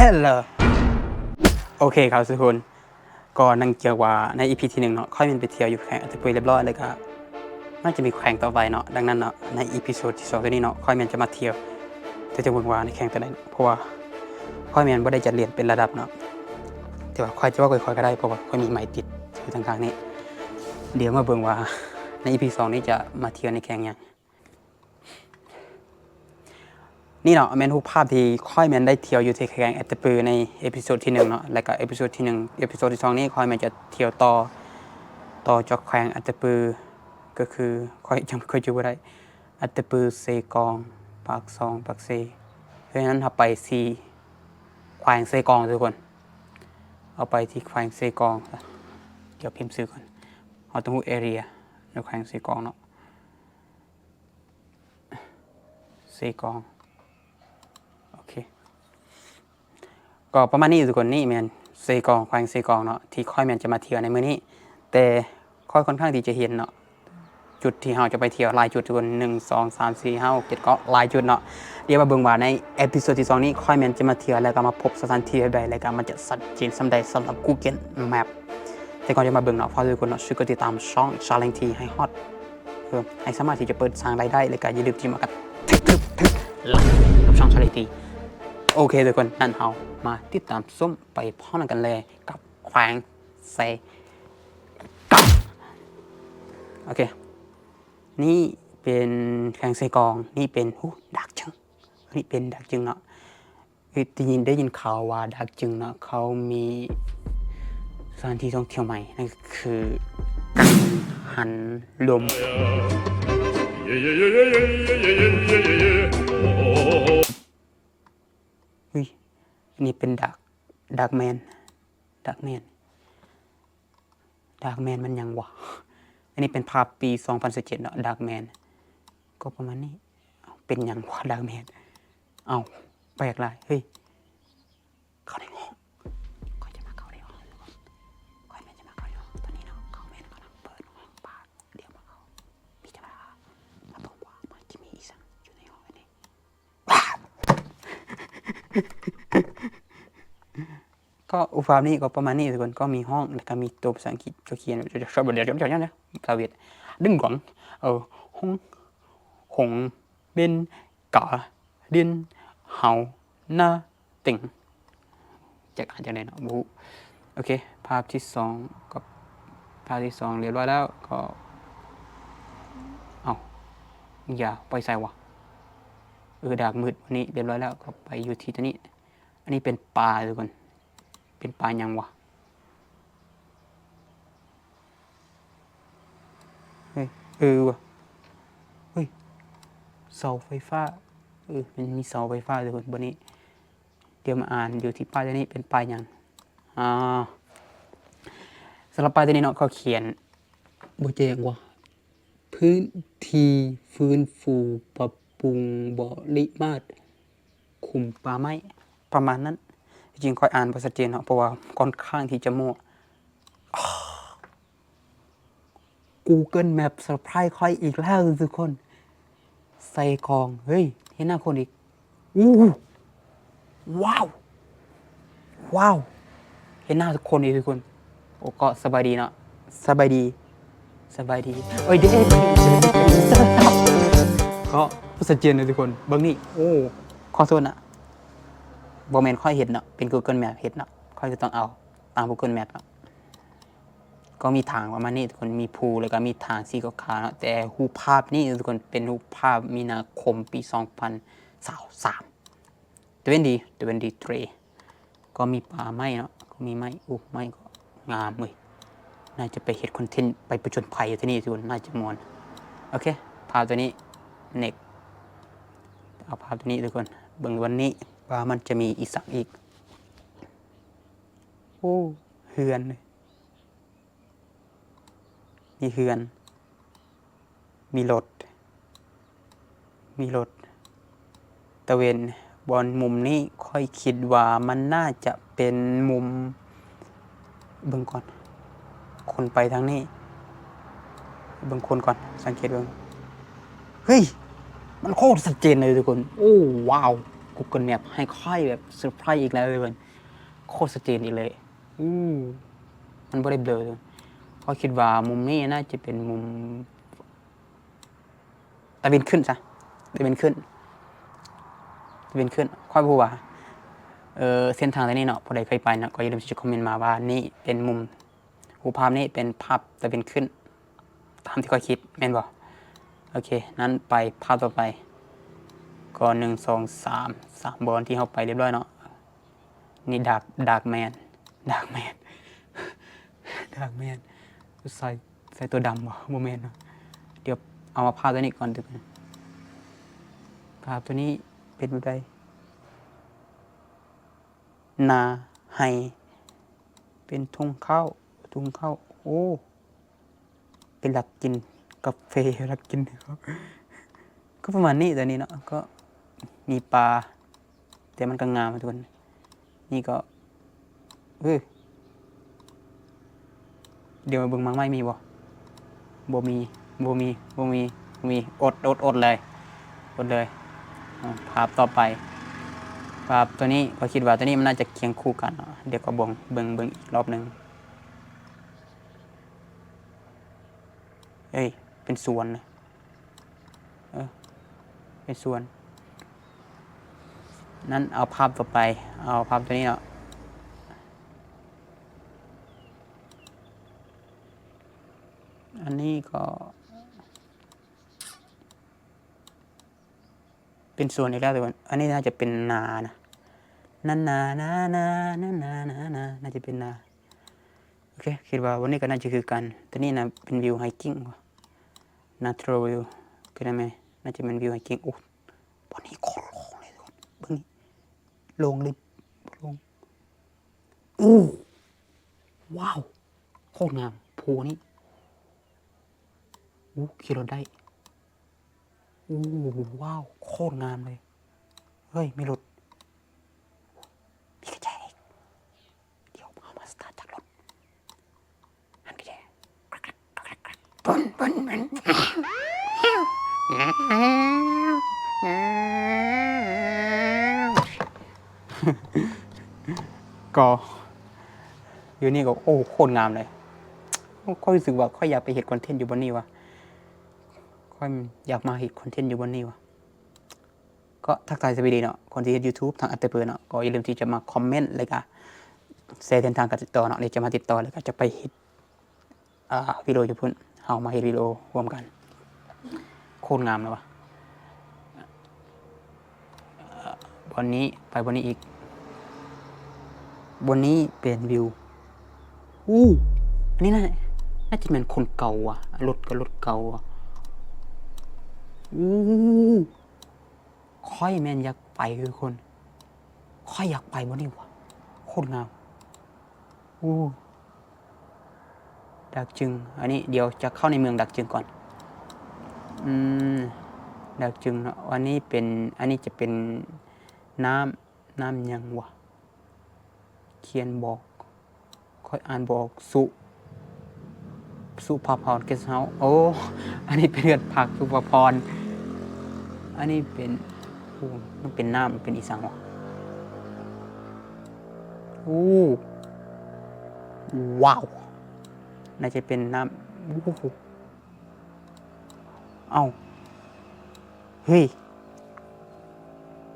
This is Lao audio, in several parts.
Hello ໂອເຄ ເຂົ້າສູ່ຄົນ ກໍເນື່ອງຈາກວ່າໃນອີພີທີໜຶ່ງເນາະ ຂ້ອຍແມ່ນໄປທ່ຽວຢູ່ແຂວງອັດຕະປືຮຽບຮ້ອຍ ແລ້ວກະມັນຈະມີແຂວງຕໍ່ໄປເນາະ. ດັ່ງນັ້ນເນາະ ໃນອີພີໂຊດທີສອງໂຕນີ້ເນາະ ຂ້ອຍແມ່ນຈະມາທ່ຽວ ແຕ່ຈະເບິ່ງວ່າໃນແຂວງໂຕໃດເນາະ ເພາະວ່າຂ້ອຍແມ່ນບໍ່ໄດ້ຈັດລຽນເປັນລະດັບເນາະ ແຕ່ວ່າຂ້ອຍຈະເວົ້າຄ່ອຍໆກໍໄດ້ ເພາະວ່າຂ້ອຍມີໄມຕິດຢູ່ທາງຂ້າງນີ້. ດຽວມາເບິ່ງວ່າໃນອີພີສອງນີ້ຈະມາທ່ຽວໃນແຂວງຫຍັງ. ນີ້ເນາະ ແມ່ນຮູບພາບທີ່ຂ້ອຍແມ່ນໄດ້ທ່ຽວຢູ່ທີ່ແຂວງອັດຕະປືໃນເອພິໂຊດທີໜຶ່ງເນາະ ແລ້ວກະເອພິໂຊດທີໜຶ່ງ ເອພິໂຊດທີສອງນີ້ຂ້ອຍແມ່ນຈະທ່ຽວຕໍ່ ຕໍ່ຈາກແຂວງອັດຕະປື ກໍຄືຂ້ອຍຈຳ ຂ້ອຍຈື່ບໍ່ໄດ້ ອັດຕະປື ເຊກອງ ປາກຊ່ອງ ປາກເຊ. ເພາະສະນັ້ນເຮົາໄປທີ່ແຂວງເຊກອງທຸກຄົນ ເຮົາໄປທີ່ແຂວງເຊກອງ. ດຽວພິມຊື່ກ່ອນ ເຮົາຕ້ອງຮູ້ແອເຣຍໃນແຂວງເຊກອງເນາະ. ເຊກອງ ໂອເຄ ກໍປະມານນີ້ທຸກຄົນ. ນີ້ແມ່ນເຊກອງ ແຂວງເຊກອງເນາະ ທີ່ຂ້ອຍແມ່ນຈະມາທ່ຽວໃນມື້ນີ້ ແຕ່ຂ້ອຍຂ້ອນຂ້າງທີ່ຈະເຫັນເນາະ ຈຸດທີ່ເຮົາຈະໄປທ່ຽວຫຼາຍຈຸດທຸກຄົນ ໜຶ່ງ ສອງ ສາມ ສີ່ ຫ້າ ຫົກ ເຈັດ ກໍຫຼາຍຈຸດເນາະ. ດຽວມາເບິ່ງວ່າໃນເອພິໂຊດທີສອງນີ້ ຂ້ອຍແມ່ນຈະມາທ່ຽວ ແລ້ວກໍມາພົບສະຖານທີ່ແບບໃດ ແລ້ວກໍມັນຈະຊັດເຈນສ່ຳໃດສຳລັບ Google Map. ແຕ່ກ່ອນຈະມາເບິ່ງເນາະ ຝາກທຸກຄົນເນາະ ຊ່ວຍກົດຕິດຕາມຊ່ອງ Challenge ໃຫ້ຮອດ ເພື່ອໃຫ້ສາມາດທີ່ຈະເປີດສ້າງລາຍໄດ້ ແລ້ວກໍຢ່າລືມທີ່ມາກັດ ກັບຊ່ອງ Challenge. ໂອເຄທຸກຄົນ ນັ້ນເຮົາມາຕິດຕາມຊົມໄປພ້ອມກັນເລີຍກັບແຂວງເຊກອງ. ໂອເຄ ນີ້ເປັນແຂວງເຊກອງ ນີ້ເປັນ ຫູ ດາກຈຶງ ນີ້ເປັນດາກຈຶງເນາະ. ເອີ ໄດ້ຍິນ ໄດ້ຍິນຂ່າວວ່າດາກຈຶງເນາະ ເຂົາມີສະຖານທີ່ທ່ອງທ່ຽວໃໝ່ ນັ້ນຄືກັງຫັນລົມ. ອຸ້ຍ ອັນນີ້ເປັນດາກ ດາກແມນ ດາກແມນ. ດາກແມນມັນຫຍັງວະ? ອັນນີ້ເປັນພາບປີສອງພັນສິບເຈັດເນາະ ດາກແມນ ກໍປະມານນີ້. ເປັນຫຍັງວະ ດາກແມນ? ເອົ້າ ແປກຫຼາຍ ເຮີ້ຍ ເຂົ້າໃນຫ້ອງ ຂ້ອຍຈະມາເຂົ້າໃນຫ້ອງ ຂ້ອຍແມ່ນຈະມາເຂົ້າໃນຫ້ອງຕອນນີ້ເນາະ. ເຂົ້າແມ່ນກຳລັງເປີດຫ້ອງປາ ດຽວມາເຂົ້າ ມີແຕ່ວ່າ ຮັບຮອງວ່າມັນຈະມີອີ່ສັງຢູ່ໃນຫ້ອງອັນນີ້. ກໍຮູບພາບນີ້ກໍປະມານນີ້ທຸກຄົນ ກໍມີຫ້ອງ ແລ້ວກໍມີໂຕພາສາອັງກິດ ກໍຂຽນ ສະເວດ ດຶງກອງ ເອີ ຫົງ ຫົງ ເບັນ ກາ ເດັນ ເຮົາ ນາ ເຕັງ ຈັກອ່ານຈັ່ງໃດເນາະ ບໍ່ຮູ້. ໂອເຄ ພາບທີສອງ ກັບພາບທີສອງຮຽບຮ້ອຍແລ້ວ ກໍ ເອົ້າ ຢ່າ ໄປໃສວະ? ເອີ ດາກມືດ ອັນນີ້ຮຽບຮ້ອຍແລ້ວ ກໍໄປຢູ່ທີ່ຕົວນີ້. ອັນນີ້ເປັນປ່າທຸກຄົນ ເປັນປ່າຫຍັງວະ? ເອີ ເອີ ເອີ ເອີ ເອີ ເສົາໄຟຟ້າ ເອີ ມັນມີເສົາໄຟຟ້າທຸກຄົນ. ບັດນີ້ ດຽວມາອ່ານຢູ່ທີ່ປ້າຍຕົວນີ້ເປັນປ້າຍຫຍັງ. ອ່າ ສຳລັບປ້າຍຕົວນີ້ເນາະ ເຂົາຂຽນ ບໍ່ແຈ້ງວ່າ ພື້ນທີ່ຟື້ນຟູປັບປຸງບໍລິມາດ ຂຸມປ່າໄມ້ ປະມານນັ້ນ. ທີ່ຈິງຂ້ອຍອ່ານບໍ່ຊັດເຈນເນາະ ເພາະວ່າຂ້ອນຂ້າງທີ່ຈະມົ້ວ. Google Map ເຊີໄພຣສ໌ຂ້ອຍອີກແລ້ວທຸກຄົນ. ໃສ່ກອງ ເຮີ້ຍ ເຫັນໜ້າຄົນອີກ. ອູ້ ວ້າວ ວ້າວ ເຫັນໜ້າຄົນອີກທຸກຄົນ. ໂອ້ ກໍສະບາຍດີເນາະ ສະບາຍດີ ສະບາຍດີ ໂອ້ຍ ເດ້ ກໍບໍ່ຊັດເຈນເລີຍທຸກຄົນ. ເບິ່ງນີ້ ໂອ້ ຂໍໂທດນະ ບໍ່ແມ່ນຂ້ອຍເຮັດເນາະ ເປັນ Google Map ເຮັດເນາະ ຂ້ອຍກໍຕ້ອງເອົາຕາມ Google Map ເນາະ. ກໍມີທາງປະມານນີ້ທຸກຄົນ ມີພູ ແລ້ວກໍມີທາງສີຂາວໆເນາະ. ແຕ່ຮູບພາບນີ້ທຸກຄົນ ເປັນຮູບພາບມີນາຄົມປີສອງພັນຊາວສາມ twenty twenty-three. ກໍມີປ່າໄມ້ເນາະ ກໍມີໄມ້ ໂອ້ ໄມ້ກໍງາມເວີຍ. ໜ້າຈະໄປເຮັດຄອນເທັນ ໄປຜະຈົນໄພຢູ່ທີ່ນີ້ທຸກຄົນ ໜ້າຈະມ່ວນ. ໂອເຄ ພາບຕົວນີ້ next ເອົາພາບຕົວນີ້ທຸກຄົນ ເບິ່ງວັນນີ້ວ່າມັນຈະມີອີ່ສັງອີກ. ໂອ້ ເຮືອນເລີຍ ມີເຮືອນ ມີລົດ ມີລົດຕະເວັນ. ບ່ອນມຸມນີ້ຂ້ອຍຄິດວ່າມັນໜ້າຈະເປັນມຸມ ເບິ່ງກ່ອນ ຄົນໄປທາງນີ້ ເບິ່ງຄົນກ່ອນ ສັງເກດເບິ່ງ. ເຮີ້ຍ ມັນໂຄດຊັດເຈນເລີຍທຸກຄົນ. ໂອ້ ວ້າວ ໂຄ Google Map ໃຫ້ຂ້ອຍແບບເຊີໄພຣສ໌ອີກແລ້ວເລີຍ ໂຄດຊັດເຈນອີກເລີຍ. ອື ມັນບໍ່ໄດ້ເບລີ. ຂ້ອຍຄິດວ່າມຸມນີ້ໜ້າຈະເປັນມຸມ ຕາເວັນຂຶ້ນຊະ ຕາເວັນຂຶ້ນ ຕາເວັນຂຶ້ນ. ຂ້ອຍບໍ່ຮູ້ວ່າ ເອີ ເສັ້ນທາງແຖວນີ້ເນາະ ຜູ້ໃດເຄີຍໄປເນາະ ກໍຢ່າລືມທີ່ຈະຄອມເມັນມາວ່ານີ້ເປັນມຸມ ຮູບພາບນີ້ເປັນພາບຕາເວັນຂຶ້ນ ຕາມທີ່ຂ້ອຍຄິດແມ່ນບໍ່? ໂອເຄ ນັ້ນໄປພາບຕໍ່ໄປ. ກໍໜຶ່ງ ສອງ ສາມ ສາມບ່ອນທີ່ເຮົາໄປລຽບລ້ອຍເນາະ. ນີ້ດາກ ດາກແມນ ດາກແມນ ດາກແມນ ໃສ່ ໃສ່ຕົວດຳບໍ່? ບໍ່ແມ່ນເນາະ. ດຽວເອົາມາພາບຕົວນີ້ກ່ອນ. ພາບຕົວນີ້ເປັນແບບໃດ? ນາ ໄຮ່ ເປັນທຸງເຂົ້າ ທຸງເຂົ້າ. ໂອ້ ໄປລັກກິນກາເຟ ລັກກິນ ກໍປະມານນີ້. ຕົວນີ້ເນາະ ກໍມີປາ ແຕ່ມັນກໍງາມທຸກຄົນ. ນີ້ກໍ ເອີ ດຽວມາເບິ່ງໝາກໄມ້ມີບໍ່? ບໍ່ມີ ບໍ່ມີ ບໍ່ມີ ບໍ່ມີ. ອົດ ອົດ ອົດເລີຍ ອົດເລີຍ. ອາ ພາບຕໍ່ໄປ ພາບຕົວນີ້ ຂ້ອຍຄິດວ່າຕົວນີ້ມັນໜ້າຈະຄຽງຄູ່ກັນເນາະ. ດຽວກໍເບິ່ງ ເບິ່ງ ເບິ່ງອີກລອບໜຶ່ງ. ເອີຍ ເປັນສວນນະ ເອີ ເປັນສວນ. ນັ້ນເອົາພາບຕໍ່ໄປ ເອົາພາບຕົວນີ້ເນາະ. ອັນນີ້ກໍເປັນສວນອີກແລ້ວ ແຕ່ວ່າອັນນີ້ໜ້າຈະເປັນນານະ ນາ ນາ ໜ້າຈະເປັນນາ. ໂອເຄ ຄິດວ່າບ່ອນນີ້ກໍໜ້າຈະຄືກັນ. ຕົວນີ້ນະເປັນວິວໄຮກິ້ງບໍ່? Natural view ຄືໄດ້ແມ່ນ ໜ້າຈະແມ່ນວິວໄຮກິ້ງ. ໂອ້ ບ່ອນນີ້ໂຄດໂລ່ງເລີຍ ເບິ່ງນີ້ ໂລ່ງລິບ ໂລ່ງ. ໂອ້ ວ້າວ ໂຄດງາມພູນີ້. ໂອ້ ຂີ່ລົດໄດ້. ໂອ້ ວ້າວ ໂຄດງາມເລີຍ. ເຮີ້ຍ ມີລົດ ມີກະແຈອີກ. ດຽວເຮົາມາສະຕາດຈັກລົດ ຫັນກະແຈ ກໍຢູ່ນີ້ກໍ ໂອ້ ໂຄດງາມເລີຍ. ຂ້ອຍຮູ້ສຶກວ່າຂ້ອຍຢາກໄປເຮັດຄອນເທັນຢູ່ບ່ອນນີ້ວ່າ ຂ້ອຍຢາກມາເຮັດຄອນເທັນຢູ່ບ່ອນນີ້ວ່າ. ກໍທັກທາຍສະບາຍດີເນາະ ຄົນທີ່ເຮັດ YouTube ທາງ After Burn ເນາະ ກໍຢ່າລືມທີ່ຈະມາຄອມເມັນ ແລ້ວກະແຊເສັ້ນທາງການຕິດຕໍ່ເນາະ ແລ້ວຈະມາຕິດຕໍ່ ແລ້ວກະຈະໄປເຮັດ ອ່າ ວິດີໂອຢູ່ພຸ້ນ ເຮົາມາເຮັດວິດີໂອຮ່ວມກັນ. ໂຄດງາມເລີຍວ່າ. ບ່ອນນີ້ ໄປບ່ອນນີ້ອີກ. ບ່ອນນີ້ເປັນວິວ ອູ້ ອັນນີ້ໜ້າ ໜ້າຈະແມ່ນຄົນເກົ່າວ່າ ລົດກໍລົດເກົ່າວ່າ. ອູ້ ຂ້ອຍແມ່ນຢາກໄປຄືຄົນ ຂ້ອຍຢາກໄປບ່ອນນີ້ວ່າ ໂຄດງາມ. ອູ້ ດາກຈຶງ ອັນນີ້ດຽວຈະເຂົ້າໃນເມືອງດາກຈຶງກ່ອນ. ອືມ ດາກຈຶງເນາະ ອັນນີ້ເປັນ ອັນນີ້ຈະເປັນນ້ຳ ນ້ຳຫຍັງຫວະ? ຂຽນບອກ ຂ້ອຍອ່ານບໍ່ອອກ. ສຸ ສຸພາພອນ Guest House. ໂອ້ ອັນນີ້ເປັນເຮືອນພັກສຸພາພອນ. ອັນນີ້ເປັນ ໂອ້ ມັນເປັນນ້ຳ ມັນເປັນອີ່ຫຍັງຫວະ? ໂອ້ ວ້າວ ໜ້າຈະເປັນນ້ຳ ໂອ້ໂຫ. ເອົ້າ ເຮີ້ຍ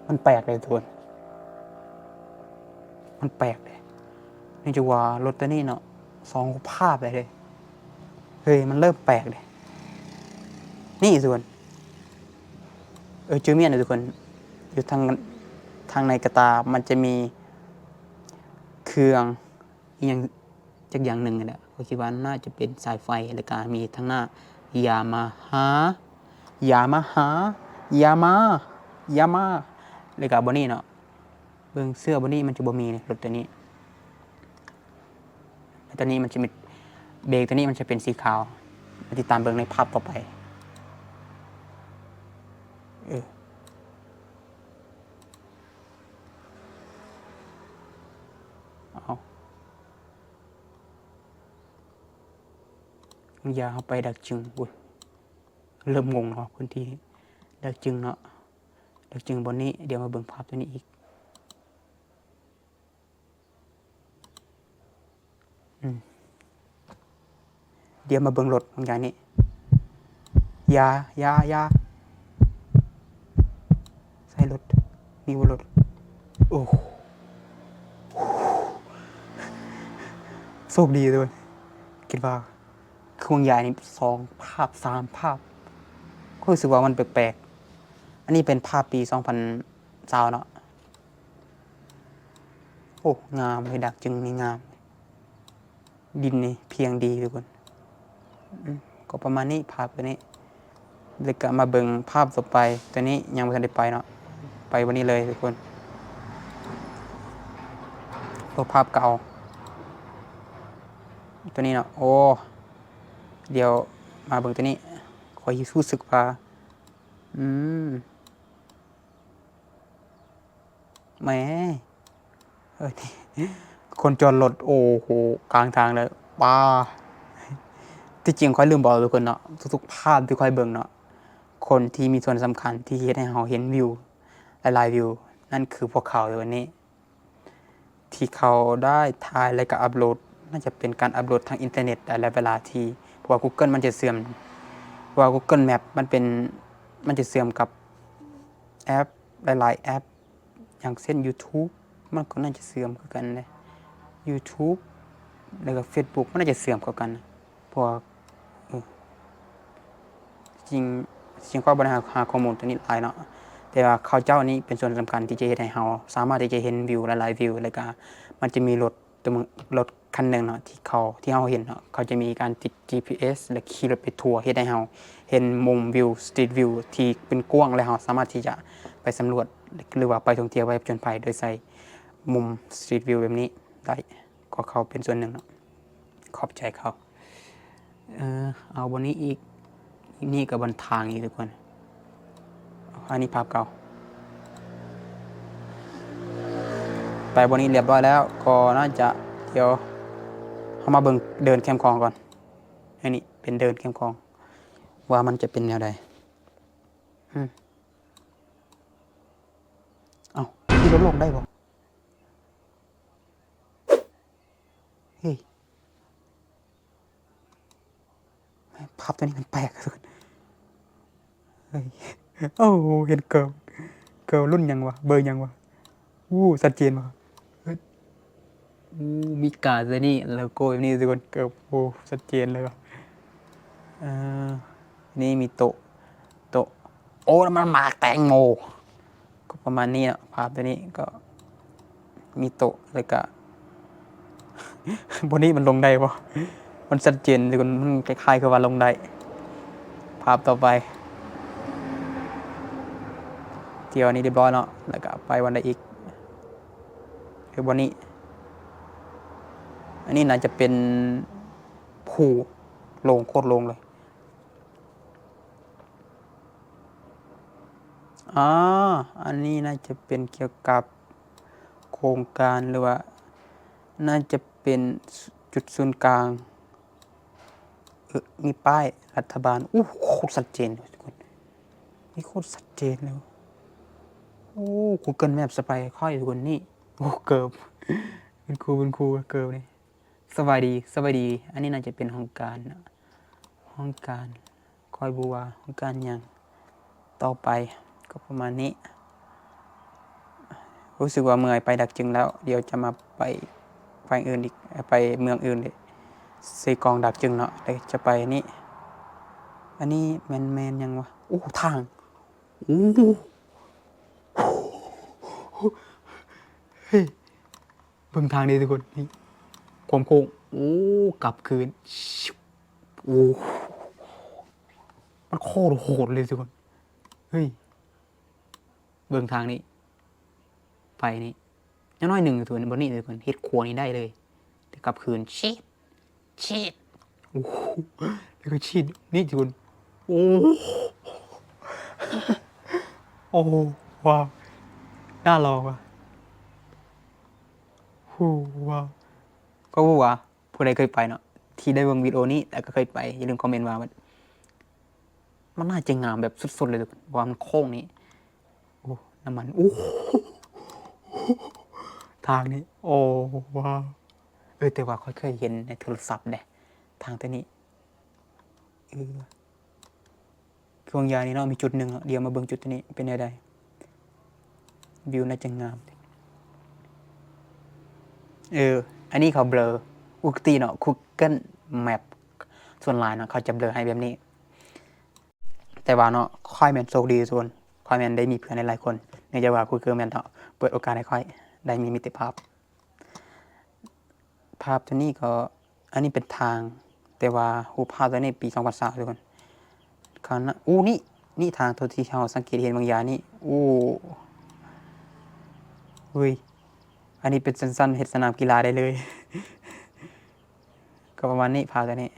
ມັນແປກເດ້ທຸກຄົນ ມັນແປກເດ້. ເນື່ອງຈາກວ່າລົດໂຕນີ້ເນາະ ສອງຮູບພາບເລີຍເດ້. ເຮີ້ຍ ມັນເລີ່ມແປກເດ້ ນີ້ທຸກຄົນ. ເອີ ຈື່ມຽນເດ້ທຸກຄົນ ຢູ່ທາງ ທາງໃນກະຕ່າມັນຈະມີເຄື່ອງ ອີ່ຫຍັງຈັກຢ່າງໜຶ່ງນີ້ແຫຼະ ຂ້ອຍຄິດວ່າໜ້າຈະເປັນສາຍໄຟ ແລ້ວກະມີທາງໜ້າ ຢາມາຮາ ຢາມາຮາ ຢາມາ ຢາມາ ແລ້ວກະບ່ອນນີ້ເນາະ ເບິ່ງເສື້ອບ່ອນນີ້ມັນຈະບໍ່ມີເດ້ ລົດໂຕນີ້ ແລ້ວໂຕນີ້ມັນຈະມີ ເບຣກໂຕນີ້ມັນຈະເປັນສີຂາວ. ມາຕິດຕາມເບິ່ງໃນພາບຕໍ່ໄປ. ເອີ ເອົາ ຢາເຮົາໄປດາກຈຶງ ໂອ້ຍ ເລີ່ມງົງແລ້ວ ພື້ນທີ່ດາກຈຶງເນາະ. ດ ຈຶ່ງບ່ອນນີ້. ດຽວມາເບິ່ງພາບຕົວນີ້ອີກ. ອືມ ດຽວມາເບິ່ງລົດຂອງຍາຍນີ້. ຢ່າ ຢ່າ ຢ່າ ໃສ່ລົດ ມີບໍ່ລົດ? ໂອ້ ໂຊກດີເລີຍ. ຄິດວ່າ ຄືຂອງຍາຍນີ້ສອງພາບ ສາມພາບ ກໍຮູ້ສຶກວ່າມັນແປກໆ. ອັນນີ້ເປັນພາບປີສອງພັນຊາວເນາະ. ໂອ້ ງາມເລີຍ ດາກຈຶງນີ້ງາມ. ດິນນີ້ພຽງດີທຸກຄົນ. ອືມ ກໍປະມານນີ້ ພາບຕົວນີ້. ແລ້ວກໍມາເບິ່ງພາບຕໍ່ໄປ. ຕົວນີ້ຍັງບໍ່ທັນໄດ້ໄປເນາະ, ໄປວັນນີ້ເລີຍທຸກຄົນ. ໂອ້ ພາບເກົ່າ ຕົວນີ້ເນາະ. ໂອ້ ດຽວມາເບິ່ງຕົວນີ້. ຂ້ອຍຮູ້ສຶກວ່າ ອືມ ແໝ ເອີ ຄົນຈອດລົດ ໂອ້ໂຫ ກາງທາງເລີຍ ປ້າ. ທີ່ຈິງຂ້ອຍລືມບອກທຸກຄົນເນາະ, ທຸກໆພາບທີ່ຂ້ອຍເບິ່ງເນາະ, ຄົນທີ່ມີສ່ວນສຳຄັນທີ່ເຮັດໃຫ້ເຮົາເຫັນວິວຫຼາຍໆວິວ ນັ້ນຄືພວກເຂົາເລີຍ. ວັນນີ້ ທີ່ເຂົາໄດ້ຖ່າຍ ແລ້ວກໍອັບໂຫຼດ ໜ້າຈະເປັນການອັບໂຫຼດທາງອິນເຕີເນັດໄດ້ ແລະ ເວລາທີ່ ເພາະວ່າ Google ມັນຈະເຊື່ອມ ເພາະວ່າ Google Map ມັນເປັນ ມັນຈະເຊື່ອມກັບແອັບຫຼາຍໆແອັບ ຢ່າງເຊັ່ນ YouTube ມັນກໍໜ້າຈະເຊື່ອມຄືກັນເດ້ YouTube ແລ້ວກໍ Facebook ມັນໜ້າຈະເຊື່ອມເຂົ້າກັນ ເພາະວ່າ ເອີ ຈິງ ຈິງຂ້ອຍບໍ່ໄດ້ຫາ ຫາຂໍ້ມູນຕົວນີ້ຫຼາຍເນາະ, ແຕ່ວ່າເຂົາເຈົ້ານີ້ເປັນສ່ວນສຳຄັນທີ່ຈະເຮັດໃຫ້ເຮົາສາມາດທີ່ຈະເຫັນວິວຫຼາຍໆວິວ ແລ້ວກະມັນຈະມີລົດຕົວ ລົດຄັນໜຶ່ງເນາະ ທີ່ເຂົາ ທີ່ເຮົາເຫັນເນາະ, ເຂົາຈະມີການຕິດ ຈີພີເອັສ ແລະ ຂີ່ລົດໄປທົ່ວ ເຮັດໃຫ້ເຮົາເຫັນມຸມວິວ Street View ທີ່ເປັນກວ້າງ ແລະ ເຮົາສາມາດທີ່ຈະໄປສຳຫຼວດ ຫຼືວ່າໄປທ່ອງທ່ຽວ ໄປຜະຈົນໄພ ໂດຍໃຊ້ມຸມ Street View ແບບນີ້ໄດ້. ກໍເຂົາເປັນສ່ວນໜຶ່ງເນາະ, ຂອບໃຈເຂົາ. ເອີ ເອົາບ່ອນນີ້ອີກ, ນີ້ກໍບ່ອນທາງອີກທຸກຄົນ. ອັນນີ້ພາບເກົ່າ. ໄປບ່ອນນີ້ລຽບຮ້ອຍແລ້ວ ກໍໜ້າຈະ ດຽວເຮົາມາເບິ່ງເດີ່ນແຄມຂອງກ່ອນ. ອັນນີ້ເປັນເດີ່ນແຄມຂອງ ວ່າມັນຈະເປັນແນວໃດ. ອືມ ເອົ້າ ຂີ່ລົດລົງໄດ້ບໍ່? ເຮີ້ຍ ພາບຕົວນີ້ມັນແປກ. ເຮີ້ຍ ໂອ້ ເຫັນເກີບ ເກີບລຸ້ນຫຍັງວະ ເບີຫຍັງວະ? ໂອ້ ຊັດເຈນວະ. ໂອ້ ມີກາໃສ່ນີ້ ໂລໂກ້ແບບນີ້ທຸກຄົນ ເກີບ ໂອ້ ຊັດເຈນເລີຍວ່າ ເອີ ນີ້ມີໂຕະ ໂຕະ ໂອ້ ນັ້ນມັນໝາກແຕງໂມ ກໍປະມານນີ້ເນາະ. ພາບຕົວນີ້ກໍມີໂຕະ ແລ້ວກະ ບ່ອນນີ້ມັນລົງໄດ້ບໍ່? ມັນຊັດເຈນທຸກຄົນ ມັນຄ້າຍໆຄືວ່າລົງໄດ້. ພາບຕໍ່ໄປ ທ່ຽວນີ້ລຽບຮ້ອຍເນາະ ແລ້ວກະໄປບ່ອນໃດອີກ? ຄືບ່ອນນີ້ ອັນນີ້ໜ້າຈະເປັນພູໂລ່ງ ໂຄດໂລ່ງເລີຍ. ອາ ອັນນີ້ໜ້າຈະເປັນກ່ຽວກັບໂຄງການ ຫຼືວ່າໜ້າຈະເປັນຈຸດສູນກາງ. ເອີ ມີປ້າຍລັດຖະບານ. ໂອ້ ໂຄດຊັດເຈນເລີຍທຸກຄົນ ນີ້ໂຄດຊັດເຈນເລີຍ. ໂອ້ Google Map ສະໄປຄ່ອຍທຸກຄົນນີ້. ໂອ້ ເກີບ ເປັນຄູ ເປັນຄູ ເກີບນີ້. ສະບາຍດີ ສະບາຍດີ. ອັນນີ້ໜ້າຈະເປັນຫ້ອງການ ຫ້ອງການ ຂ້ອຍບໍ່ວ່າຫ້ອງການຫຍັງ. ຕໍ່ໄປກໍປະມານນີ້. ຮູ້ສຶກວ່າເມື່ອຍໄປດາກຈຶງແລ້ວ, ດຽວຈະມາໄປແຂວງອື່ນອີກ, ໄປເມືອງອື່ນເດ. ເຊກອງ ດາກຈຶງເນາະ, ແລ້ວຈະໄປນີ້. ອັນນີ້ແມ່ນ ແມ່ນຫຍັງວະ? ໂອ້ ທາງ. ໂອ້ ເຮີ້ຍ ເບິ່ງທາງນີ້ທຸກຄົນ, ນີ້ຄວາມໂຄ້ງ. ໂອ້ ກັບຄືນ. ໂອ້ ມັນໂຄດໂຫດເລີຍທຸກຄົນ. ເຮີ້ຍ ເບິ່ງທາງນີ້ ໄປນີ້ ຢ່າງໜ້ອຍໜຶ່ງທຸກຄົນ, ບ່ອນນີ້ທຸກຄົນ ເຮັດຂົວນີ້ໄດ້ເລີຍ ແຕ່ກັບຄືນ ຊິດ ຊິດ. ໂອ້ ແລ້ວກໍຊິດນີ້ທຸກຄົນ. ໂອ້ ໂອ້ ວ້າວ ໜ້າລອງວ່ະ. ໂອ້ ວ້າວ ກໍບໍ່ວ່າ ຜູ້ໃດເຄີຍໄປເນາະ ທີ່ໄດ້ເບິ່ງວິດີໂອນີ້ ແລ້ວກໍເຄີຍໄປ ຢ່າລືມຄອມເມັນວ່າ ມັນ ມັນໜ້າຈະງາມແບບສຸດໆເລີຍທຸກຄົນ ເພາະວ່າມັນໂຄ້ງນີ້. ໂອ້ ນ້ຳມັນ. ໂອ້ ທາງນີ້ ໂອ້ ວ້າວ. ເອີ ແຕ່ວ່າຂ້ອຍເຄີຍເຫັນໃນໂທລະສັບເດ້ ທາງຕົວນີ້. ເອີ ຊ່ວງຢານີ້ເນາະ ມີຈຸດໜຶ່ງເນາະ ດຽວມາເບິ່ງຈຸດຕົວນີ້ເປັນແນວໃດ. ວິວໜ້າຈະງາມ. ເອີ ອັນນີ້ເຂົາເບລີ. ປົກກະຕິເນາະ Google Map ສ່ວນຫຼາຍເນາະ ເຂົາຈະເບລີໃຫ້ແບບນີ້. ແຕ່ວ່າເນາະ ຂ້ອຍແມ່ນໂຊກດີທຸກຄົນ ຂ້ອຍແມ່ນໄດ້ມີເພື່ອນຫຼາຍໆຄົນ ເນື່ອງຈາກວ່າ Google Map ເນາະ ເປີດໂອກາດໃຫ້ຂ້ອຍໄດ້ມີມິດຕະພາບ. ພາບຕົວນີ້ກໍ ອັນນີ້ເປັນທາງ ແຕ່ວ່າຮູບພາບຕົວນີ້ປີສອງພັນຊາວທຸກຄົນ. ຂ້າງໜ້າ ອູ້ ນີ້ ນີ້ທາງຕົວທີ່ເຮົາສັງເກດເຫັນບາງຢ່າງນີ້. ອູ້ ເຮີ້ຍ ອັນນີ້ເປັນສັ້ນໆ ເຮັດສະໜາມກິລາໄດ້ເລີຍ. ກໍປະມານນີ້ ພາບຕົວນີ້.